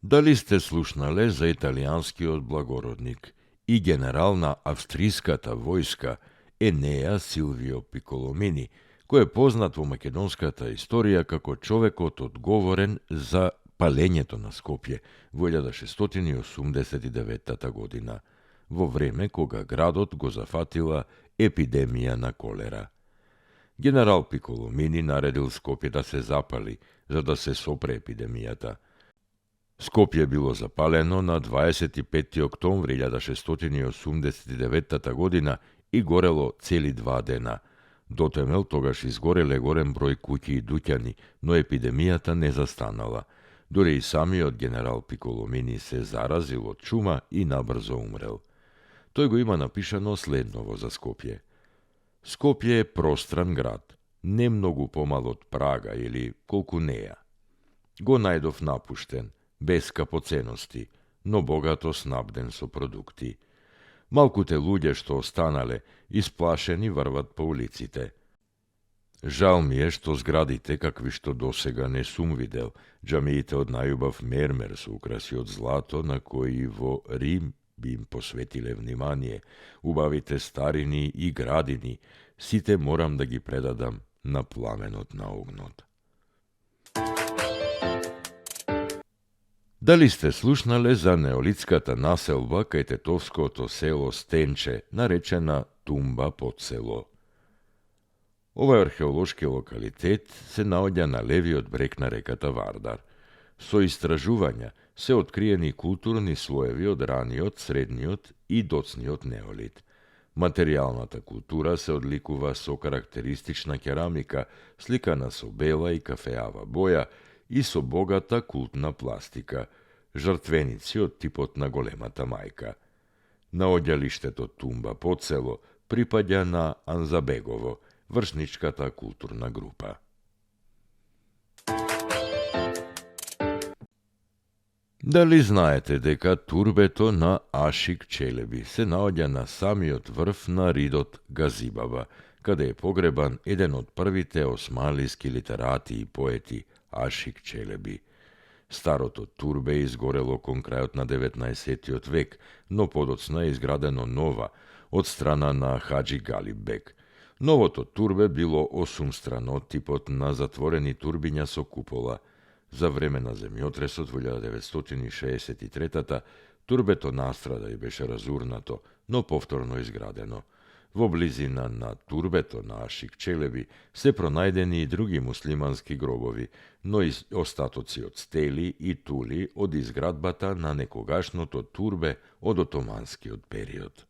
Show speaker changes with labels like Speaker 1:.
Speaker 1: Дали сте слушнале за италијанскиот благородник и генерал на австриската војска Енеа Силвио Пиколомини, кој е познат во македонската историја како човекот одговорен за палењето на Скопје во 1689 година, во време кога градот го зафатила епидемија на колера. Генерал Пиколомини наредил Скопје да се запали, за да се сопре епидемијата. Скопје било запалено на 25. октомври 1689 година и горело цели 2 дена. Дотемел тогаш изгореле голем број куќи и дуќани, но епидемијата не застанала. Дори и самиот генерал Пиколомини се заразил од чума и набрзо умрел. Тој го има напишано следново за Скопје. Скопје е простран град, не многу помал од Прага или колку неа. Го најдов напуштен, без скапоцености, но богато снабден со продукти. Малкуте луѓе што останале, исплашени врват по улиците. Жал ми е што зградите, какви што досега не сум видел, џамиите од најубав мермер со украси од злато, на кои во Рим би им посветиле внимание, убавите старини и градини, сите морам да ги предадам на пламенот на огнот. Дали сте слушнале за неолитската населба кај тетовското село Стенче, наречена Тумба под село? Овој археолошки локалитет се наоѓа на левиот брег на реката Вардар. Со истражувања се откриени културни слоеви од раниот, средниот и доцниот неолит. Материјалната култура се одликува со карактеристична керамика, сликана со бела и кафеава боја и со богата култна пластика, жртвеници од типот на големата мајка. Наоѓалиштето Тумба под село припаѓа на Анзабегово, вршничката културна група. Дали знаете дека турбето на Ашик Челеби се наоѓа на самиот врв на ридот Газибаба, каде е погребан еден од првите османлиски литерати и поети Ашик Челеби. Старото турбе изгорело кон крајот на 19 век, но подоцна е изградено нова од страна на Хаџи Галиб бек. Новото турбе било осумстрано, типот на затворени турбиња со купола. За време на земјотресот во 1963 турбето настрада и беше разурнато, но повторно изградено. Во близина на турбето на Ашик Челеби се пронајдени и други муслимански гробови, но и остатоци од стели и тули од изградбата на некогашното турбе од отоманскиот период.